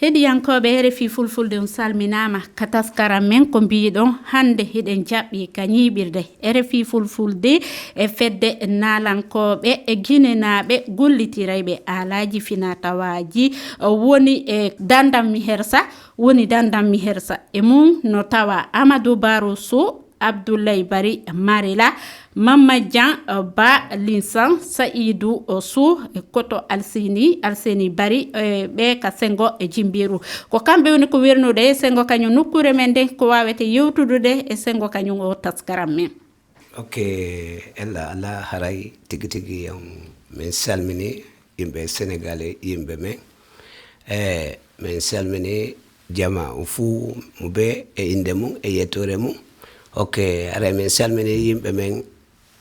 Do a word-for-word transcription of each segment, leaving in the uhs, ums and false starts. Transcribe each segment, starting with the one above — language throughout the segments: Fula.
Heɗiyankooɓe R F I Fulfulde, on salminaama ka taskaram men. Ko mbiiɗon, hannde hiɗen jaɓɓi ka ñiiɓirde R F I Fulfulde e fedde naalankooɓe e ginenaaɓe gollitirayɓe aalaaji finaa-tawaaji, woni e Dandammi Hersa, woni Dandammi Hersa. E mum no tawa Amadou Baro Sow, Abdoulaye Bari Marela, Mamma Jan, eh, Ba Linsan, Sa'idu, eh, Su, eh, Koto Alsini, Alsini Bari, eh, ɓe ka Sengo e Jimbiru. Ko kamɓe woni ko wernude e Sengo kañum nokkuure men nden, ko waawete yewtudude e Sengo kañum o taskaram men. Ok, ella ala haray tigi tigi on, min salmini yimɓe Senegal e yimɓe men. E min salmini jama on fuu, mo be e innde mum e yettoore mum. Ok, haray min salmini yimɓe men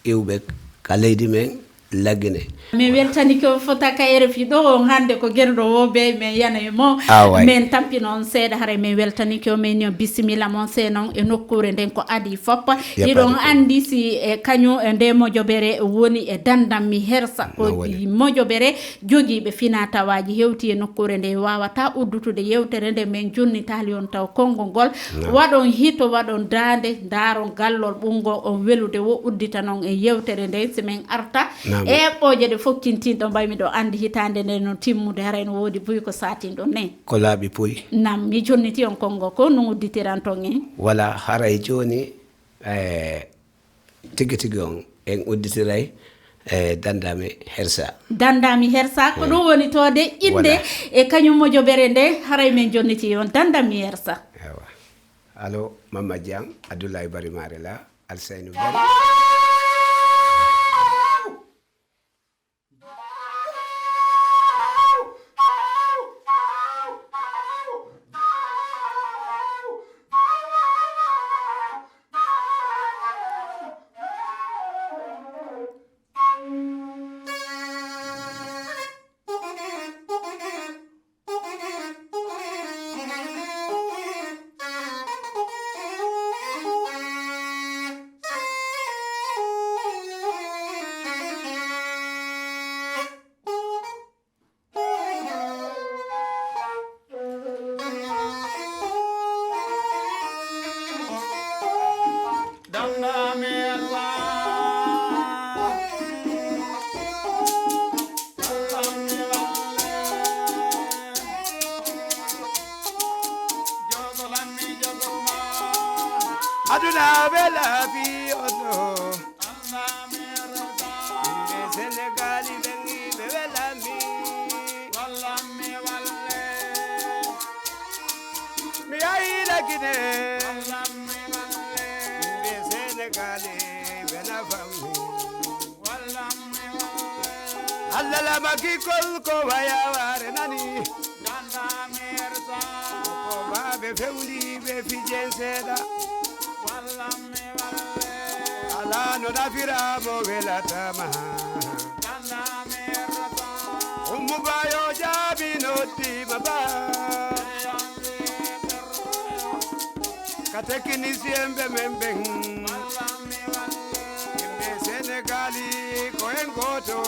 iwɓe ka leydi men Lagine. Min weltanike on fota ka R F I ɗo on hannde ko gerɗo wo be men yana e mo. Ah, way. Min tampino on seeɗa, haray min weltanike on, min yo bisimilla mon se non e nokkuure nden ko adii fop. Hiɗon anndi si e kañum e nde mojobere woni e Dandammi Hersa. Ko mojobere jogiiɓe finaa-tawaaji hewti e nokkuure nde, wawata uddutude yewtere nde min jonnitaali on taw konngol ngol. Waɗon hito, waɗon daande, ndaaron gallol ɓurngol on welude wo udditanon e yewtere nde. Si min arta e eɓɓooje ɗe fokkintinɗo, mbay miɗo anndi hitaande nde no timmude, haray no woodi buy ko saatinɗo ne. Ko laaɓi puy. Nam, mi jonniti on konngol, ko no udditiranton en? Wala, haray jooni, eh, tigi tigi on en udditiray, eh, Dandammi Hersa. Dandammi Hersa, ko ɗum woni toode innde e kañum mojobere nde, haray min jonniti on Dandammi Hersa. Ewa. Allo, Mamma Diang, Abdoulaye Bari Marela, Alseynou Bari. Aduna bela fi ono. Yimɓe Senegali ɓen, yimɓe welami. Mi yahi Lagine. Yimɓe Senegali ɓe nafami. Allah lama gikkol ko wayaware nani. Ko baɓe fewndi ɓe fijen seeɗa. Ala no nafira mo welatama. Ummu bayo jaabi noddima ba. Ka technicien ɓe men ɓen. Yimɓe Senegali ko en gooto.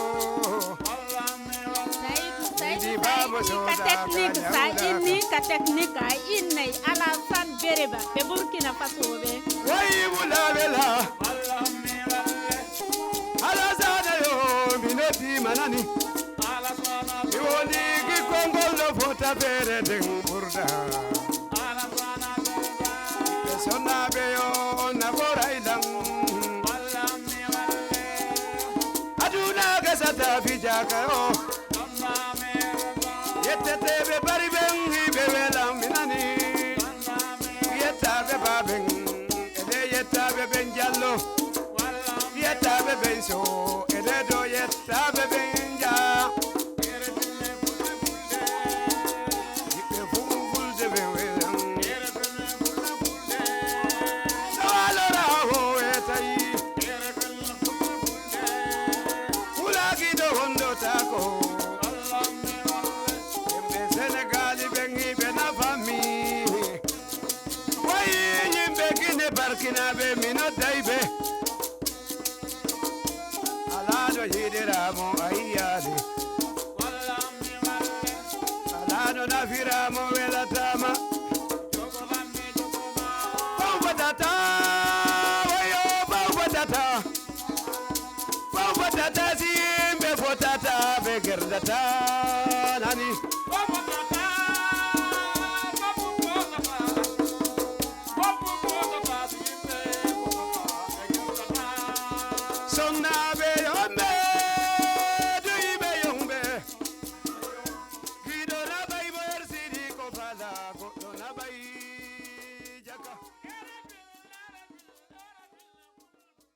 Saydu, Saydu, sa inni ka technique, sa inni ka technique, a innay Alassane Bereba e Burkina Faso ɓe. Wayi wula wela. Alassane yo, mi noddi manani. Mi woni ki konngol no fota feere den burda. Ɓe sonnaaɓe yo on naforay lan. Aduna gasata fijaaka yo. Yetteteeɓe bari ɓen hiɓe welan mi nani. Yettaaɓe baaben e de yettaaɓe ɓen jallo. Yettaaɓe ɓen so e de do yettaaɓe ɓen jaa. Yiɓɓe fuu fulde ɓe welan. No alora o wetay. Wulaaki ɗo wondotaako. Yimɓe Senegali ɓen hiɓe nafami. Wayi yimɓe Gine barkinaaɓe mi nodday ɓe. Alaa no yiɗiraa mo a yiyaali. Alaa no nafiraa mo wela. Tata.